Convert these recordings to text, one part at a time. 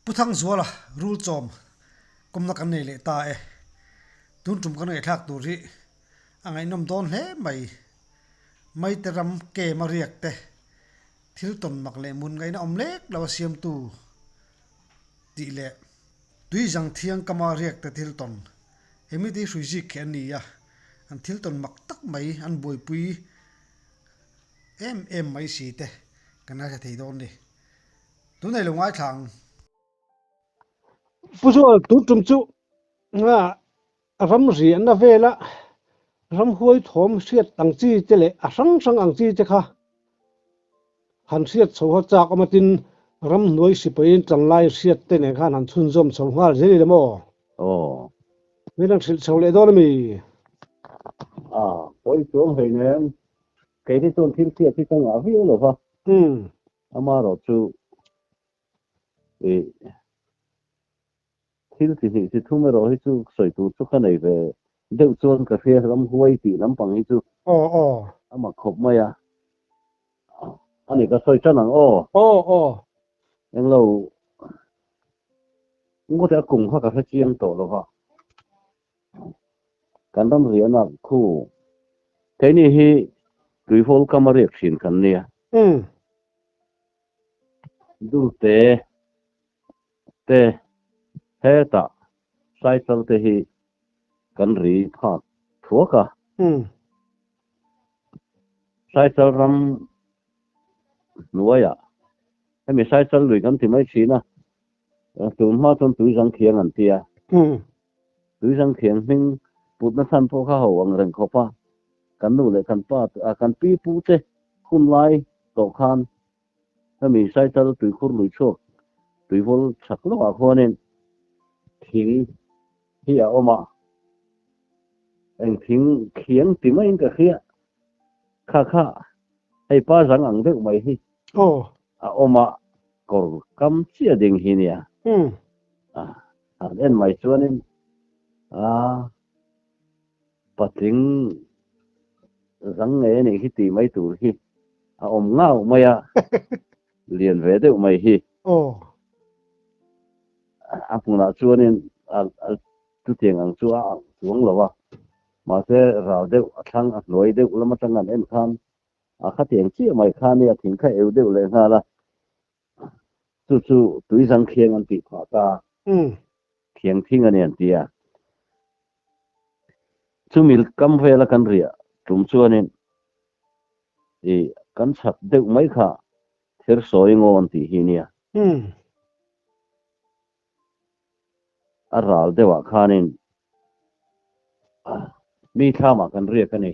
Pu Thangzuala rul chawm kawmna kan nei leh ta e. Tun tum kan ngaihthlak tur hi a ngaihnawm dawn hle mai. Maite ram kem a riak te, thil tawn mak leh mun ngaihna awm lek lo a siamtu tih leh tui zang thiang kama riak te thil tawn he mite hi hrui zik khi an ni a, an thil tawn mak tak mai an buaipui em em mai si te kan ngaithla thei dawn ni. Tunei lo ngaithla ang. Pu Zual, tun tum chu nga ram riahna vela ramhuai thawm hriat ang chi te leh a hrang hrang ang chi te kha han hriat chho ha chak awm a tin ramhnuai sipaiin tlanglai hriat te nen khan han chhunzawm chho nghal zel i le maw? Aw. Min han hrilh chho leh dawn a mi? A, pawi chuang hleinem. Kei hi chuan thil hriat hi ka ngah viau lo va. Amaherawh chu ih thil chi hnih chi thum erawh hi chu sawi tur chu ka nei ve deuh chuan ka hria ramhuai tih lampang hi chu Aw aw. a mak khawp mai a. Ani ka sawi tan ang aw. Aw aw. Englo ngawt a kum kha ka hre chiang tawh lo va. Kan ram riahna khu keini hi tuihawl kam a riak thin kan nia. Dulte te hetah cycle te hi kan ri phak thuak a. Cycle ram hnuaiah hemi cycle lui kan ti mai thin a, tun hma chuan tuizang khiang an ti a. Tuizang khiang hming putna chhan pawh kha ho ang reng khawp a, kan nu leh kan pa kan pi pu te hun lai tawh khan hemi Saichal tuikhur lui chhuak tuivawl chak lawkah khuanin thing hi a awm a, eng thing khiang ti maiin ka hria, kha kha hei pa zang ang deuh mai hi a awm a, kawr kam chiah ding hi nia. Han en mai chuanin a patling zang ngei a nih hi tih mai tur hi a awm ngau mai a, lian ve deuh mai hi. A hmunah chuanin chutiang ang chu a ang chuang lo a, mahse ral deuh a thlang a hnuai deuh lam atang an en khan a khatiang chiah mai kha nia thing kha eu deuh leh nghal a. Chu chu tuizang khiang an tih phah ta. Khiang thing a ni an ti a. Chumi kam vela kan riah tum chuanin i kan chhak deuh mai kha ther sawi ngaw an tih hi nia. A ral deuhah khanin mi thlamah kan riak a ni.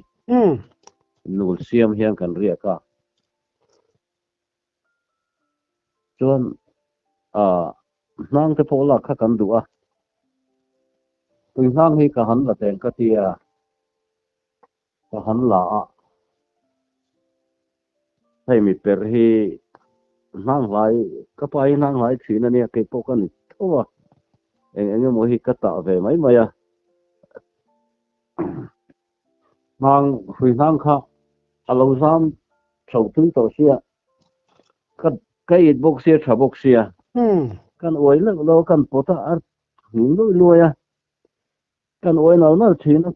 Nul siam hian kan riak a. Chuan ah hnang te pawh lak kha kan duh a, tui hnang hi ka han la teng ka ti a, ka han la a, hei mi per hi hnang hlai ka pa hi hnang hlai thin a nia kei pawh ka ni tho a, eng eng emaw hi ka tah ve mai mai a. Hnang hrui hnang kha a lo zam tho tui tawh sia, ka ka it bawk sia tha bawk sia, kan uai leuh lo kan pawt a a hnim luai luai a, kan uai nal nal thin a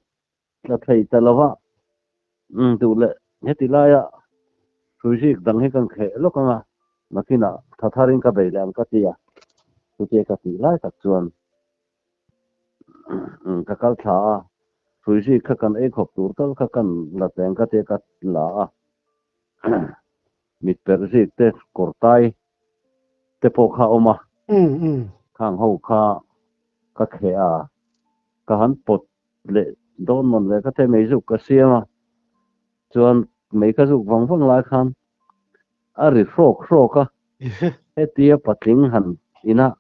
tla thei ta lo va, umm duh leh heti laia hrui zik dang hi kan kheh lawk ang a, nakinah tha tharin ka bei leh ang ka ti a, chutia ka tih lai tak chuan Ka kal thla a, hruizik kha kan ei khawp tur tal kha kan la teng ka tia ka la a, mit perh zik te kawr tai te pawh kha a awm a, khang ho kha ka kheh a, ka han pawt leh dawn mawn leh ka tia mei zuk ka siam a, chuan mei ka zuk vang vang lai khan a ri hrawk hrawk a, hetia patling han inah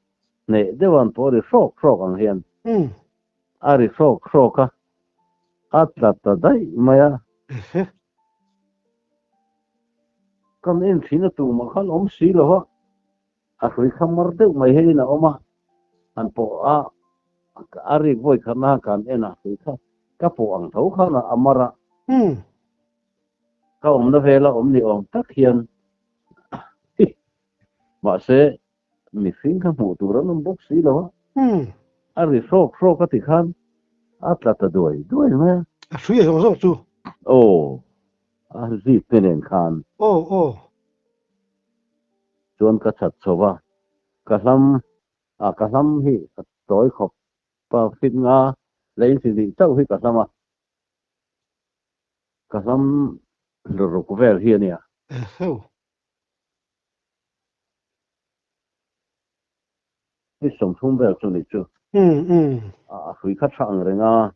Hneh deuh an pawh a ri hrawk hrawk ang hian a ri hrawk hrawk a, a tla ta daih mai a. Kan en thin a tumah khan awm si lo a, a hrui kha mar deuh mai hian a awm a, han pawh a, a rik vawi khatna khan kan en a, hrui kha ka pawh ang tho khan a mar a. Ka awmna vela awm ni awm tak hian mahse. Mihring kha hmuh tur an awm bawk si lo a. A ri hrawk hrawk a ti khan a tla ta duai duai mai a. A hrui a zawng zawng chu. Aw, a zip te nen khan. Aw, aw. Chuan ka chhat chho va, ka hlam, a ka hlam hi ka tawi khawp pa fit nga leh in chi chauh hi ka hlam a. Ka hlam hluruk vel hi a nia. Eheu. Ni 30 vel chu ni chu. A hrui kha tha ang reng a.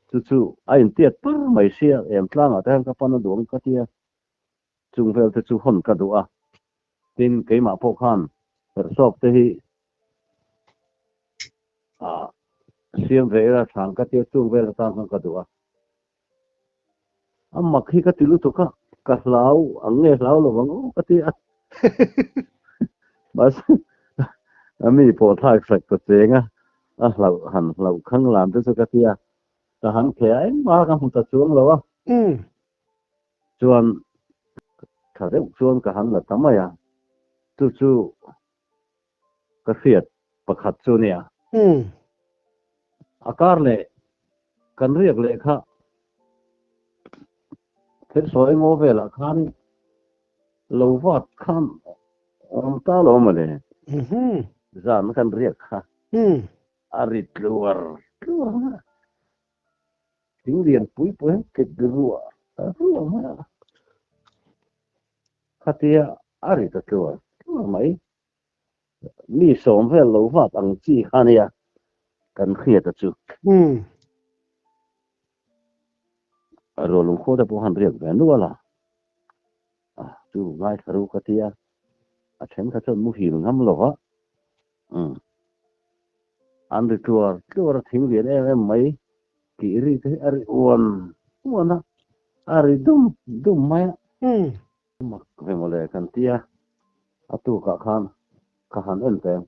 Chu chu a intiat par mai sia em tlangah te hian ka pan a duh ang ka tia. Chung vel te chu hawn ka duh a. Tin keimah pawh khan herhsawp te hi a siam ve ila thang ka tia chung vel atan khan ka duh a. A mak hi ka ti lutuk a, ka hlau ang nge hlau lo ang aw ka ti a. Mahse a mi pawh thlak sak ta cheng a, a hlauh han hlauh khang lam te chu ka ti a, ka han khe a engmah ka hmu ta chuang lo a. Chuan tha deuh chuan ka han la ta mai a, chu chu ka hriat pakhat chu nia. A kar leh kan riak leh kha thil sawi ngaw velah khan lo vat khan awm ta lo mawle. Zan kan riak kha a ri tluar tluar mai a. Thing lian pui pui hian kek ruah ruah mai a. Khatia a ri ta tluar tluar mai. Mi sawm vel lo vat ang chi kha nia kan hriat a chu. Rual lungkhaw te pawh han riak ve nual a, a chu ngaithla ru ka tia, a then kha chuan muhil ngam lo va, umm an ri tluar tluar a thing lian em em mai tih ri te hi a ri uan uan a, a ri dum dum mai a. Mak ve mawle kan tia, a tukah khan ka han en teng.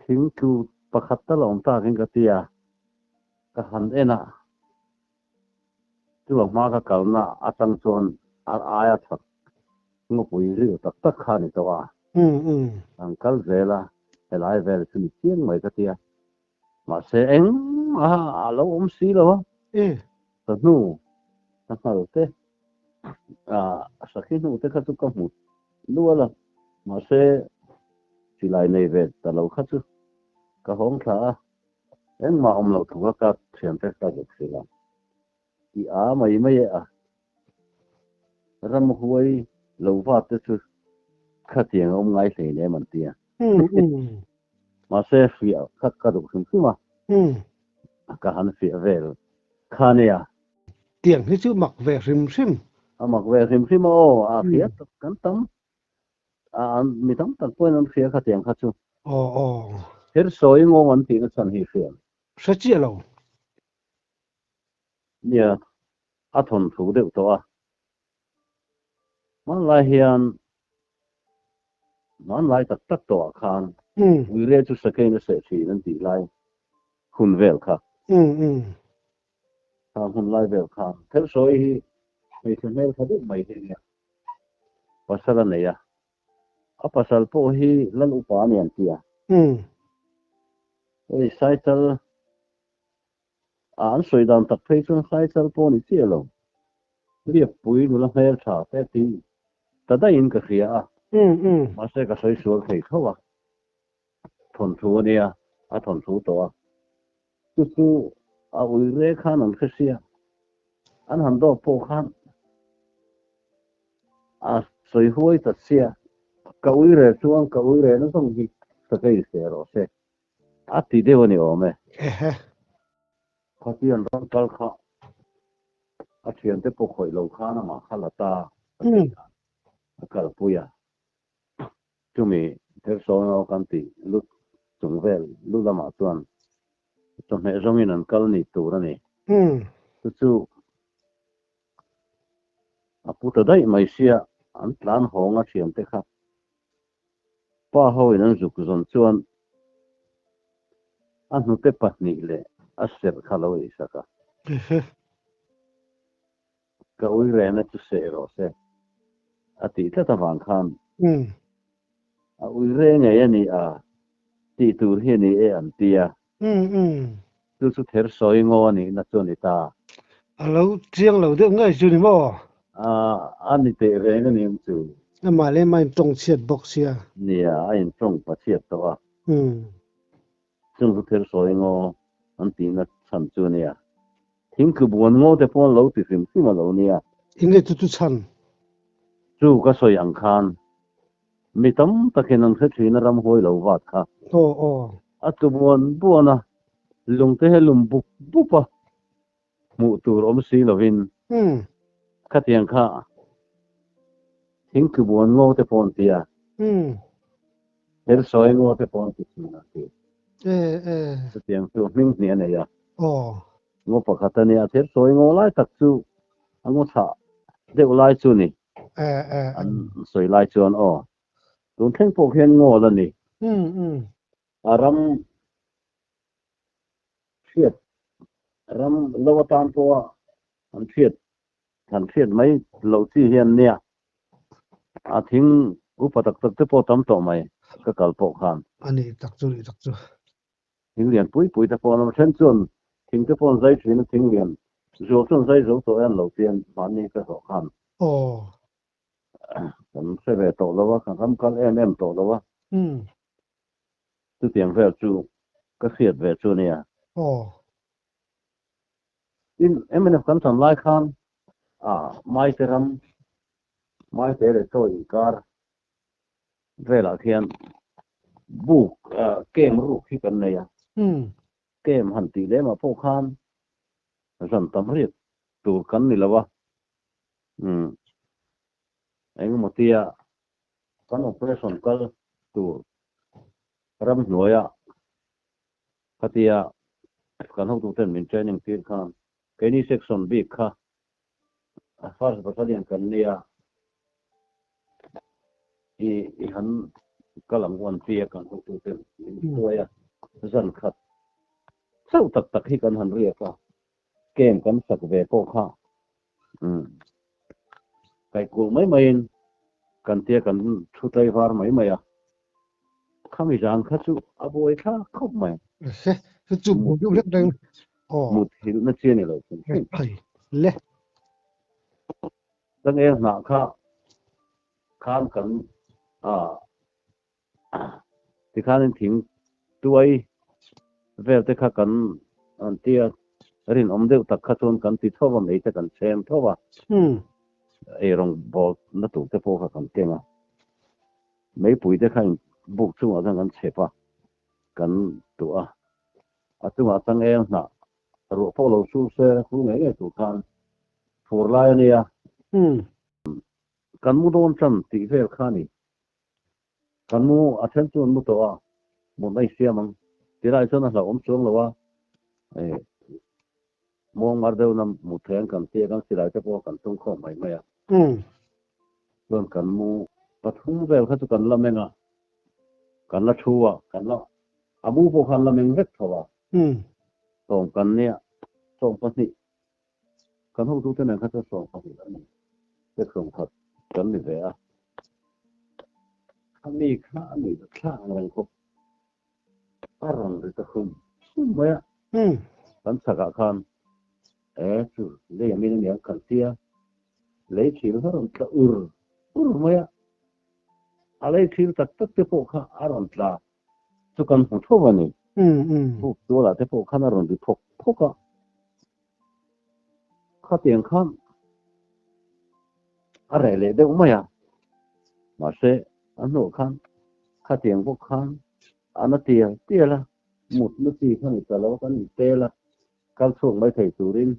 Thing tlu pakhat tal a awm takin ka tia, ka han en a, chu a hma ka kalna atang chuan a aia chak ngawpui ril tak tak kha a ni tawh a. Kan kal zel a, helai vel chu ni chiang mai ka tia, mahse engmah a lo awm si lo a, ka hnu ka nghal te a sakhi hnu te kha chu ka hmu nual a, mahse silai nei ve ta lo kha chu ka hawng thla a, engmah awm loh thu kha ka thiante ka zuk hrilh a, i a mai mai e a, ramhuai lo vat te chu khatiang a awm ngai hlein em an ti a. Mahse fiah kha ka duh hrim hrim a, ka han fiah vel kha nia. Tiang hi chu mak ve hrim hrim. A mak ve hrim hrim a aw, a hria tak kan tam. A mi tam tak pawhin an hria kha tiang kha chu. Aw aw. Thil sawi ngawng an tihna chhan hi hria. Hre chiah lo. Nia, a thawnthu deuh tawh a. Hmanlai hian hmanlai tak tak tawhah khan Uire chu sakein a seh thin an tih lai hun vel kha. Khang hun lai vel khan Thelsawi hi hmeichhe hmel tha deuh mai hi a nia. Pasal a nei a, a pasal pawh hi Lal upa a ni an ti a. Hei Saichal A an sawi dan tak phei chuan Saichal pawh a ni chiah lo. Riakpui nula hmel tha te ti ta daihin ka hria a, mahse ka sawi sual thei tho a. Thawnthu a nia, a thawnthu tawh a. Chu chu a ui re khan an hre sia, an han dawp pawh khan a sawi huai ta sia. Ka ui re chuan ka ui re na zawng hi sakei se rawh se. A ti deuh a ni awm e. Ehe. Khatian ram kal kha a thiante pawh khawih lo khan amah kha la ta a ti a, a kalpui a. Chumi Hersawn aw kan tih lut chung vel lu lamah chuan chawhmeh zawngin an kal ni tur a ni. Chu chu a pu ta daih mai sia an tlan hawng a thiante kha. Pa ho in an zuk zawn chuan a hnute pahnih leh a serh kha lo ei sak a. Ka ui rehna chu seh rawh se a tih tlat avang khan A ui re ngei a ni a, tih tur hi a ni e an ti a. Chu chu ther sawi ngaw a nihna chu a ni ta. A lo chiang lo deuh ngei chu ni maw? A, a ni teh reng a ni ang chu. Amah leh amah intawng chhiat bawk sia. Nia, a intawng pa chhiat tawh a. Chung chu ther sawi ngaw an tihna chhan chu a nia. Thingtlu buan ngaw te pawh an lo ti hrim hrim a lo nia. Enge chu chu chhan? Chu ka sawi ang khan mi tam takin an hre thin a ramhuai lo vat kha. Aw aw. A tlu buan buan a, lungte he lum bup bup a, hmuh tur awm si lovin khatiang kha thingtlu buan ngaw te pawh an ti a, Hersawi ngaw te pawh an ti thin a ti. Chutiang chu hming hnih a nei a. Ngaw pakhat a nia, Hersawi ngaw lai tak chu a ngaw chhah deuh lai chu ni. An sawi lai chuan aw, tun thleng pawh khian ngaw la ni. A ram hriat ram lo atan pawha an hriat han hriat mai loh chi hian nia a thing upa tak tak te pawh tam tawh mai ka kal pawh khan. A ni tak chu ni tak chu. Thing lian pui pui te pawh an awm a then chuan thing te pawh an zai thin a thing lian zual chuan zai zo tawh e an lo ti a mahni ka hlawh khan. Aw. Kan hre ve tawh lo a kan ram kal em em tawh lo a. Chutiang vel chu ka hriat ve chu nia. Aw. Tin, mnf kan chan lai khan Maite ram, Maite leh Chawi inkar velah khian buk kem ruk hi kan nei a. Kem han tih lemah pawh khan zan tam riat tur kan ni lo a. Engemaw tia Kan operation kal tur ramhnuaia khatia kan hotuten min training tir khan keini section bik kha first battalion kan nia i i han kal ang u an tia kan hotuten min hruai a, zan khat chauh tak tak hi kan han riak a, camp kan sak ve pawh kha Umm. Kaihkulh mai maiin kan tia kan thu tlaivar mai mai a, khami zan kha chu a buai thlak khawp mai. He, chu chu buai deuh hlek reng. Aw. Mut hilhna chi a ni lo hrim hrim. Hei le. Changel hnah kha khan kan a Tikhanin thing tuai vel te kha kan an tia rinawm deuh tak kha chuan kan ti tho va, mei te kan chhem tho va, eirawng bawl na tur te pawh kha kan keng a, meipui te kha in buk chungah khan kan chhep a, kan tuah a, a chungah changel hnah ruah pawh lo sur se hu ngei ngei tur khan fur lai a nia. Kan mu dawn tan tih vel kha a ni. Kan mu a then chu an mu tawh a, mut mai siam ang. Tilai chuan a hlauhawm chuang lo a, muang mar deuh na mut thei an kan tia kan silai te pawh kan tum khawm mai mai a. Chuan kan mu pathum vel kha chu kan la meng a, kan la thu a, kan la a mu pawh khan la meng vek tho a. Sawm kan nia, 12 kan hotute nen kha chuan 12 an ni, section khat kan ni ve a. Khami kha a nuih ta thlak ang reng khawp a rawn ri ta hrum hrum mai a. Kan chhakah khan e chu lei a min aniang kan tia lei thil kha rawn tla ur ur mai a. A lei thil tak tak te pawh kha a rawn tla chu kan hmu tho a ni. Buk tualah te pawh khan a rawn ri phawk phawk a. Khatiang khan a reh leh deuh mai a, mahse a hnuah khan khatiang bawk khan a na tial tial a, mutna chi kha ni ta lo kan intel a, kal chhuak mai thei turin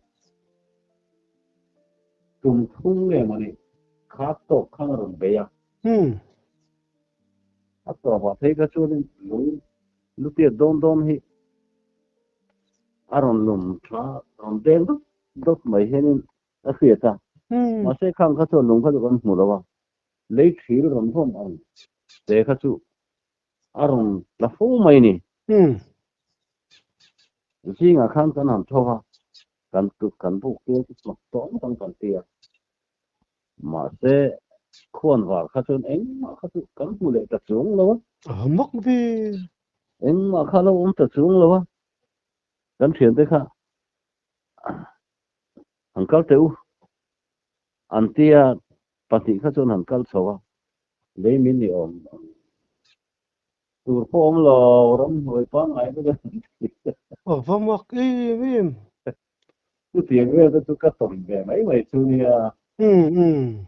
tum thum nge mawni kha tawk khan a rawn bei a. A tawpah phei kha chuanin lung lutiat dawn dawn hi a rawn lum tha rawn deng dawt dawt mai hianin a hriat a. Mahse khang kha chuan lung kha chu kan hmu lo a, lei thil rawn vawm ang te kha chu a rawn tla fo mai a ni. Zingah khan kan han tho a, kan kan buk tir chu mak tawh ngawt ang kan ti a. Mahse. Khuan var kha chuan engmah kha chu kan hmu leh ta chuang lo a. A mak ve. Engmah kha a lo awm ta chuang lo a. Kan thiante kha han kal teh u. An tia pahnih kha chuan han kal chho a. Lei min ni awm ang. Tur pawh awm lo, ramhnuai pangngai vek a ni. A va mak em em. Chutiang vel te chu ka tawn ve mai mai chu nia. Umm umm.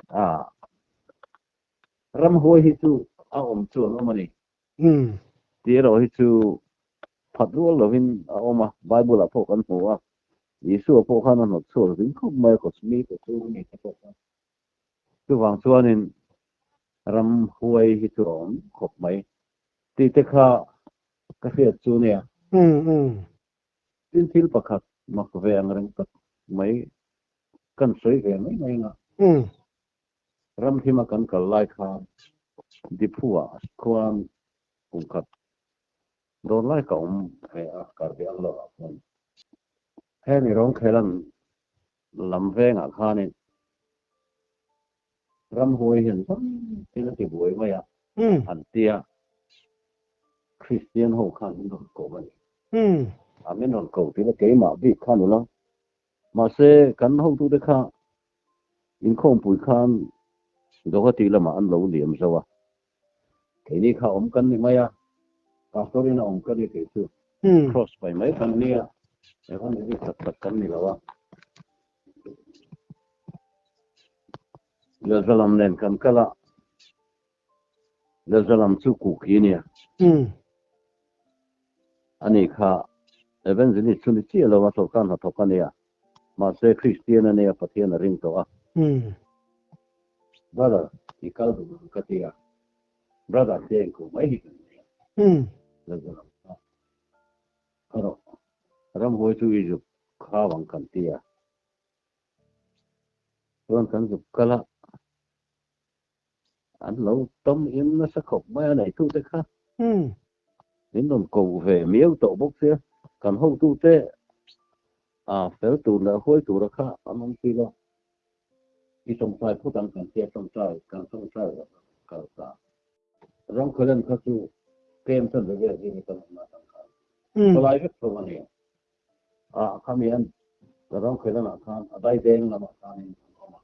A ramhuai hi chu a awm chu an awm a ni. Umm. Tih erawh hi chu phat rual lovin a awm a, Bible ah pawh kan hmu a, Isua pawh khan a hnawt chhuak zing khawp mai a, kawchmi te chu mi te pawh khan. Chuvang chuanin ramhuai hi chu a awm khawp mai tih te kha ka hriat chu nia. Tin thil pakhat mak ve ang reng tak mai kan sawi ve mai mai ang a. Ramthima kan kal lai khan Diphu-ah khuan kum khat dawn lai ka awm ve a, kar ve ang lohah khuan. Hemi Rawngkhelan Lam vengah khanin ramhuai hian tam thil a ti buai mai a, an ti a, Kristian ho khan min rawn ko a ni. A min rawn ko tih la keimah bik kha ni lo. Mahse kan hotute kha inkhawmpui khan Guwahati lamah an lo liam zo a, keini kha awm kan ni mai a, Pastor in a awm ka ni tih chu cross pai mai kan nia, evangelist tak tak kan ni lo a. Lelzalam nen kan kal a, Lelzalam chu Kuki nia. Ani kha evangelist chu ni chiah lo a, sawrkar hnathawk a nia, mahse Kristian a nia, Pathian a ring tawh a. Brother, i kal duh ang ka ti a. Brother te engko mai hi kan nei a. Lalzalam kha ka rawh. Ramhuai chu i zuk khau ang kan ti a. Chuan kan zuk kal a. An lo tawm in nasa khawp mai a neitute kha. Min rawn ko ve miau tawh bawk sia. Kan hotute a fel tur leh huai tura kha an awm si lo. I tawngtai phawt ang kan tia tawngtai kan tawngtai loh ang kal ta. Ramkhualen kha chu kem chan ve vel zing kan awm atang khan khawlai vek tho a nia. A khami an Ramkhualan ah khan a daideng lamah khanin an awm a.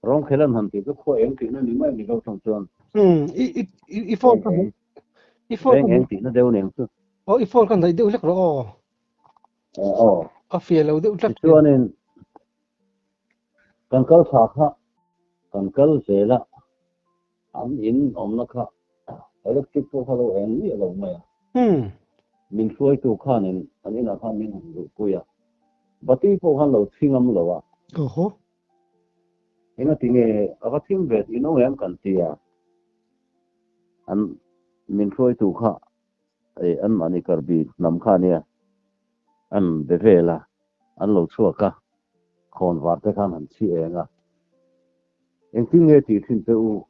Ramkhualan han tih chu khua eng tihna ni mai ni lo thung chuan. I i i phone ka i phone ka eng tihna deuh nen chu. Aw i phone ka hnaih deuh hlek rawh aw. Aw. A fiah lo deuh tlat. Tichuanin Kan kal tha kha kan kal zel a, an in awmna kha electric pawh kha lo eng miah lo mai a. Min hruaitu khanin an inah khan min han luhpui a, bati pawh khan lo chhingam lo a. Engati nge a va thim ve tih no em kan ti a, an min hruaitu kha anmahni karbi hnam kha ania an be vel a. An lo chhuak a, khawn var te khan han chhi eng a, engtin nge tih thin che u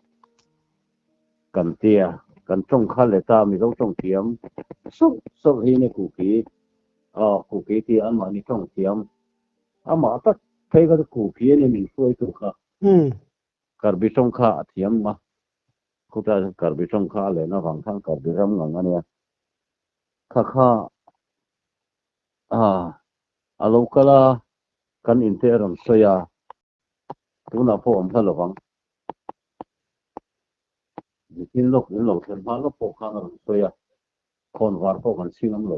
kan tia, kan tawng kha let a, Mizo tawng thiam sawrh sawrh hi nia Kuki, aw Kuki tia anmahni tawng thiam, amah tak phei kha chu Kuki a nia min hruaitu kha, Karbi tawng kha a thiam a, khutah Karbi tawng kha a len avang khan Karbi ram ngang a nia, kha kha A, a lo kal a, kan inte a rawn sawi a, tunah pawh awm hla lovang. Nitin lawk in lo thlen hma lawk pawh khan a rawn sawi a, khawn var pawh kan chhing awm lo.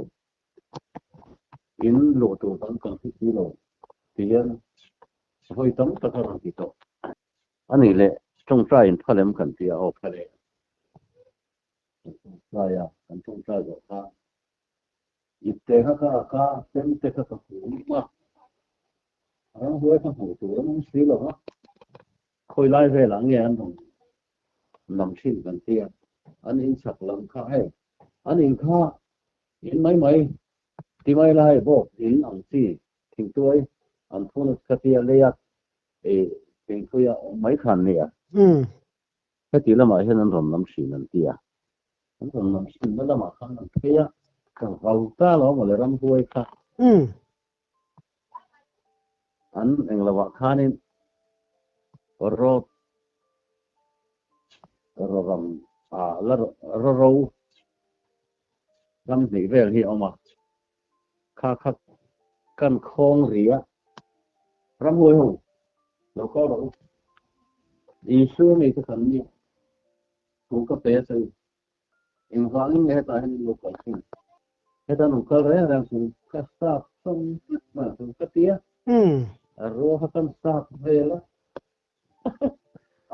In luh tur kan kan hre si lo ti hian vawi tam tak a rawn ti tawh. A nih leh tawngtai in phalem kan ti a, aw phal e. Kan tawngtai a, kan tawngtai zawh khan Ipte kha ka ak a, chemte kha ka hum a, ramhuai kha hmuh tur an awm si lo va, khawi lai velah nge an rawn lam thin kan ti a, an in chak lam kha hei an in kha in mai mai ti mai la hei bawk in ang chi thingtuai an phun kha tia leia ei thingthuia awm mai kha an ni a. Heti lamah hian an rawn lam thin an ti a, an rawn lam thinna lamah khan an phei a, ka vau ta lo maw le ramhuai kha. An englo ah khanin rawt Rawram ah la ro ram hnih vel hi a awm a, kha kha kan khawng ri a, ramhuai ho lo kal rawh u, Isua mi te kan nia, thu ka pe a che u, engvangin nge hetah hian in lo kal thin, heta an lo kal reng reng chu ka sap sawm vek mai ang chu ka ti a, a rua kha kan sap vel a.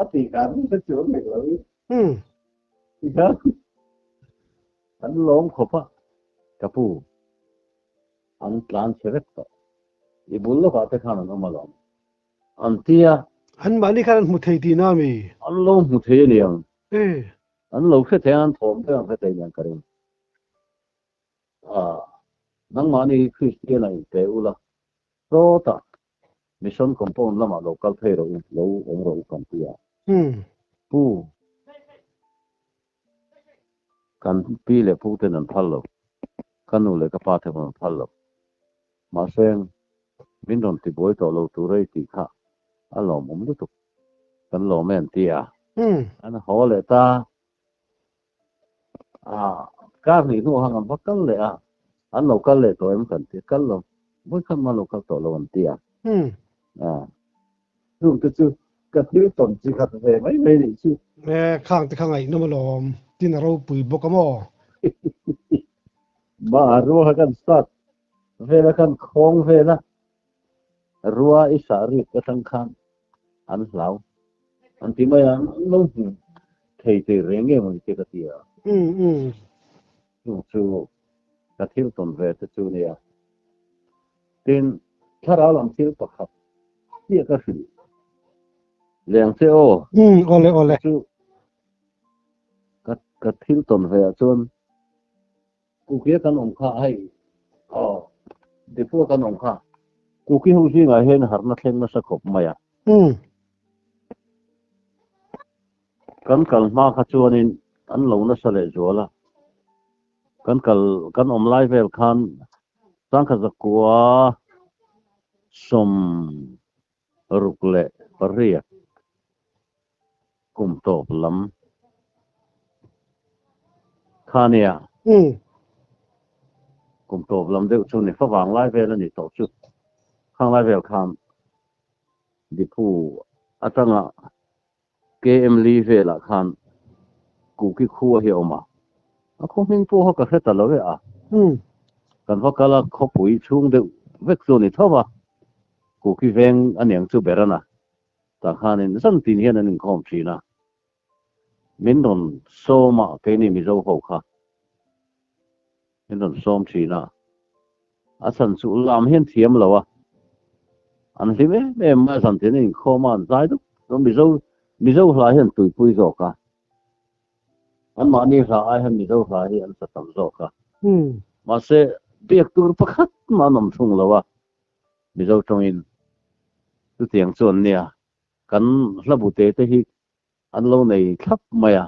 A tih khan ka chuang nek lo i. Tikhan an lawm khawp a, ka pu an tlan chhe vek tawh. I bul lawkah te khan an awm alawm. An ti a. An mahni khan an hmu thei tihna a mi? An lo hmu thei a niang. An lo hre thei a, an thawm te an hre thei a niang ka ring. Nangmahni hi Kristian-ah inpe ula, sawtah Mission compound lamah lo kal phei rawh u, lo awm rawh u kan ti a. Pu, kan pi leh pu ten an phal lo, ka nu leh ka pa te pawh an phal lo. Mahse, min rawn ti buai tawh lo tur a i tih kha a lawmawm lutuk, kan lawm e an ti a. An haw leh ta a, kar hnih hnuah khan an va kal leh a, an lo kal leh tawh em kan ti a, kal lo, vawikhat mah lo kal tawh lo an ti a. A, chung te chu ka thil tawn chi khat ve mai mai nih chu. E, khang te kha ngaihnawm alawm, tin a ropui bawk a maw? Ma rua kha kan start vel a, kan khawng vel a, rua i sah rik atang khan an hlau an ti mai a, an lo hmu thei thei reng em ang che ka ti a. Chung chu ka thil tawn ve te chu nia. Tin, thlarau lam thil pakhat chiah ka hrilh leng che aw. Awle awle. Chu ka thil tawn ve ah chuan Kuki a kan awm kha hei aw Diphu a kan awm kha Kuki ho zingah hian harhna thleng nasa khawp mai a. Kan kal hma kha chuanin an lo nasa leh zual a, kan kal kan awm lai vel khan Sangkhat zakua 68 kum tawp lam kha nia. Kum tawp lam deuh chu ni favang lai vel a ni tawh chu. Khang lai vel khan Diphu atanga KM Li velah khan Kuki khua hi a awm a, a khaw hming pawh kha ka hre ta lo e a. Kan va kal a, khawpui chhung deuh vek chu a ni tho va, Kuki veng a niang chu ber a na. Tah khanin zan tin hian an inkhawm thin a, min rawn sawm a, keini Mizo ho kha min rawn sawm thin a, a chhan chu lam hian thiam lo a, an hlim em em mai a, zan tin an inkhawm a, an zai dup dup a, Mizo Mizo hla hian tuipui zawk a, anmahni hla ai hian Mizo hla hi an sa tam zawk a, mahse biak tur pakhat mah an awm thung lo a. Mizo tawngin chutiang chu an nia, kan hlabu te te hi an lo nei thlap mai a,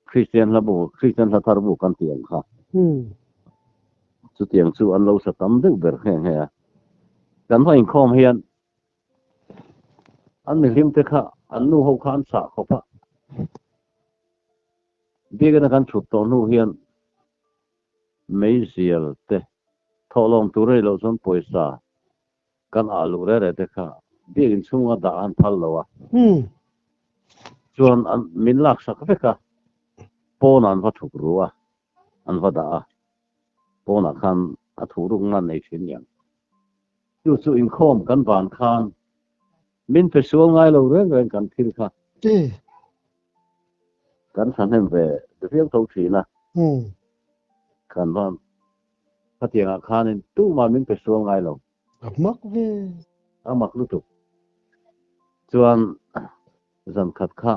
Kristian hlabu, Kristian hla thar bu kan tih ang kha. Chutiang chu an lo sa tam deuh ber nghe nghe a. Kan va inkhawm hian an mihlim te kha an nu ho kha an chah khawp a, biakina kan thut tawh hnu hian Meizial te thawhlawm tur rei loh chuan pawisa kan ah luh reh reh te kha biakinn chhunga dah an phal lo a, chuan an min laksak vek a, pawnah an va thuk ru a, an va dah a, pawnah khan a thuh ruk nan nei thin niang. Chu chu inkhawm kan van khan min pe sual ngai lo reng reng kan thil kha. Kan thahnem ve viau tho thin a, kan va khatiangah khanin tumah min pe sual ngai lo. A mak ve. A mak lutuk. Chuan zan khat kha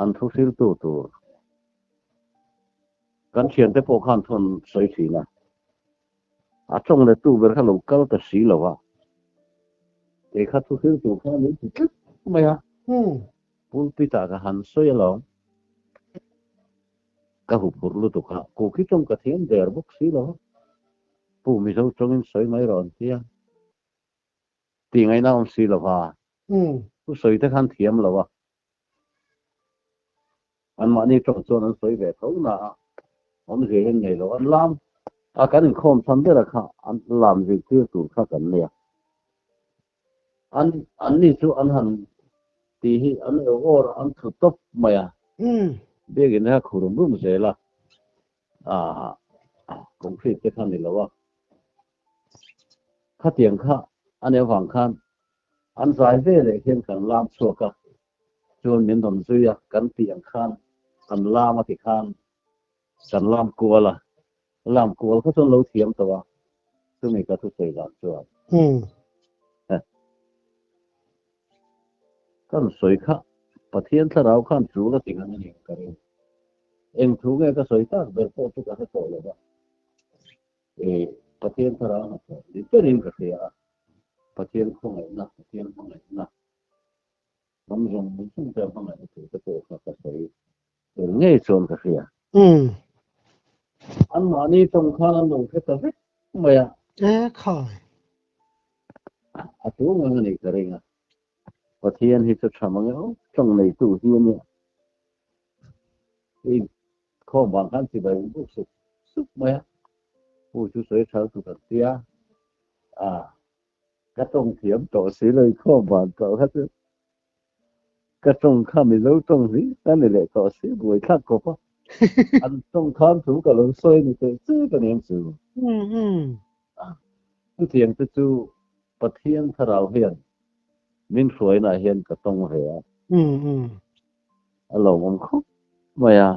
an thu hriltu tur kan thiante pawh khan thu an sawi thin a, a tawng leh tu ber kha lo kal ta si lo a, kei kha thu hriltu kha min ti tlat mai a. Pulpit ah ka han sawi alawm. Ka huphurh lutuk a, Kuki tawng ka thiam der bawk si lo. Pu Mizo tawngin sawi mai rawh an ti a. Tih ngaihna awm si lo va. Thu sawi te khan thiam lo a. Anmahni tawng chuan an sawi ve tho na a, awmzia hi an nei lo. An lam a kan inkhawm chhan ber a kha an lam zirtir tur kha kan nei a. An anni chu an han tih hi an eu awr an thu tawp mai a. Biakin kha khu rum rum zel a, ah concrete te kha ni lo a. Khatiang kha a nih avang khan an zai ve leh hian kan lam chhuak a, chuan min rawn zui a, kan tih ang khan kan lam a ti khan kan lam kual a, lam kual kha chuan lo thiam tawh a, chumi ka thusawi dan chuan kan sawi kha Pathian thlarau khan tul a ti ngan a ni ka ring. Eng thu nge ka sawi tak ber pawh chu ka hre tawh lo va. E Pathian thlarau hnathawh ni berin ka hria a, Pathian khawngaihna, Pathian hmangaihna, ram zawng zawng te hmangaihna tur te pawh kha ka sawi tel ngei chuan ka hria. Anmahni tawng khan an lo hre ta vek mai a. E khai. A tu ngang a nih ka ring a. Pathian hi chu tha mang emaw tawng neitu hi a nia. I khawm vang khan chibai in buk sup sup mai a, pu chu sawi thal tu kan tia a, ka tawng thiam tawh si lo i khawm vang tawh kha chu ka tawng kha mizo tawng hi ka ni leh tawh si buai thlak khawp a, an tawng khan thu ka lo sawi ni teh che ka ni ang chu. Chutiang te chu Pathian thlarau hian min hruainaah hian ka tawng ve a. A lawmawm khawp mai a.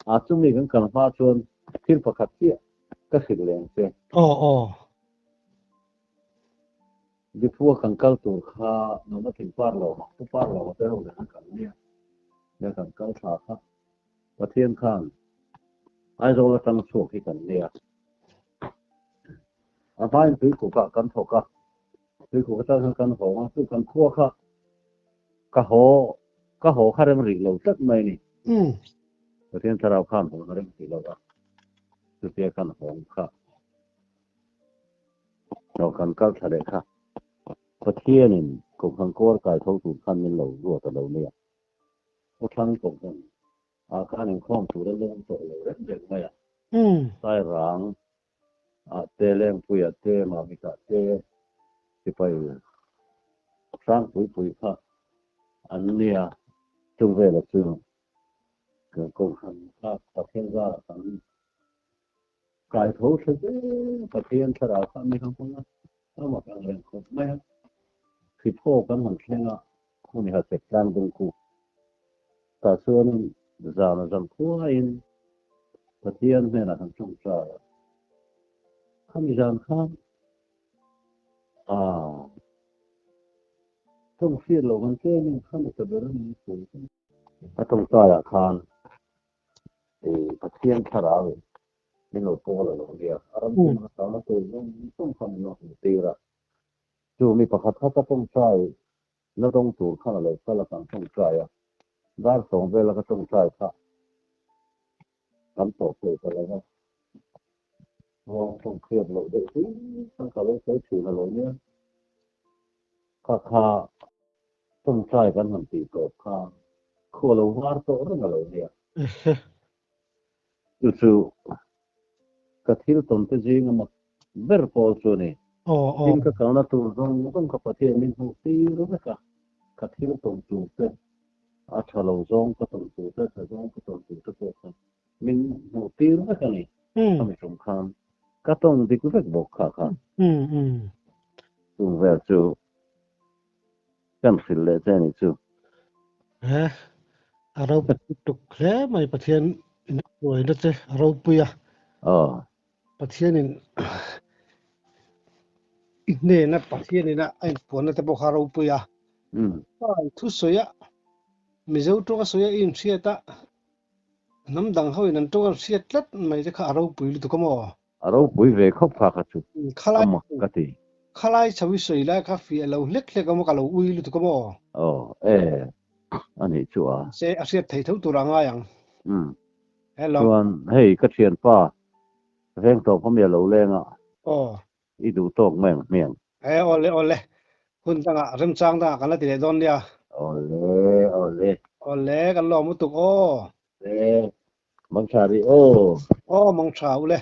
A chumi kan kal hma chuan thil pakhat chiah ka hrilh leh ang che. Aw aw. Dipua kan kal tur kha nuna thing par lo mak pu par lo te ho nen an kal nia. Nia kan kal thla kha Pathian khan Aizawl atang chhuak hi kan nia. A hmain tuikukah kan thawk a, tuikuk atang khan kan hawng a, chu kan khua kha ka haw ka haw kha rem rih lo tlat mai a ni. Pathian thlarau khan hawn a rem tih lo a, chutia kan hawng kha lo kan kal thla leh kha Pathianin Kohhran kawr kai tho tur khan min lo ruat a lo nia. Khawthlang Kohhran ah khan inkhawm tur a lawm tawh lo reng reng mai a. Sairang ah te, Lengpui ah te, Mamit ah te sipai hrangpui pui kha an nia. Chung vela chu kan Kohhran kha Pathian zarah kan kai tho tha zel Pathian thlarau kha mi kha hmang a, a mak ang reng khawp mai a. Hriphaw kan han thleng a, Khumi ha chek tlang dung khu. Tah chuanin zan a zam khuaiin Pathian hnenah kan tawngtai a. Khami zan khan ah tawng hriat loh kan tlemin khami ta ber a ni tih a tawngtaiah khan Pathian thlarau in min lo pawl a lo nia. A ram chhunga ka tana tur zawng zawng kha min lo hmuh tir a. Chu mi pakhat kha ka tawngtai na dawng tur khan a lo kal a, kan tawngtai a, dar sawm vela ka tawngtai kha kan tawh thei ta lo va, ruang tawng hriat loh deuh hi khan ka lo sawi thin a lo nia, kha kha tawngtai kan han tih tawp kha khu a lo var tawh reng a lo nia. Chu chu ka thil tawn te zinga mak ber pawl chu a ni. Tin ka kalna tur zawng zawng ka Pathian min hmuh tir vek a, ka thil tawn tur te, a tha lo zawng ka tawn tur te, tha zawng ka tawn tur te pawh kha min hmuh tir vek a ni. Khami tum khan ka tawng dik vek bawk kha kha. Chung vel chu kan hrilh leh che a ni chu. He a ropui tuk hle mai Pathian in hruaina che a ropui a. Aw. Pathian in i hnena Pathian ina a inpuanna te pawh kha a ropui a. Thu sawi a Mizo tawng a sawi a i inhriat a hnam dang ho in an tawng an hriat tlat mai te kha a ropui lutuk a maw? A ropui ve khawp kha kha chu a mak ka ti. Khalai chho i sawi lai kha fiah lo hlek hlek a maw ka lo ui lutuk a maw? Aw e, a nih chu a. Se a hriat thei tho tur a ngai ang. Umm. Hello. Chuan hei ka thianpa veng tawp a mi a lo leng a. Aw. I duh tawk mai ang hmiang. E awle awle. Hun dangah remchang dangah kan la ti leh dawn nia. Awle awle. Awle kan lawm lutuk aw. E, mangtha rih aw. Aw mangtha ule.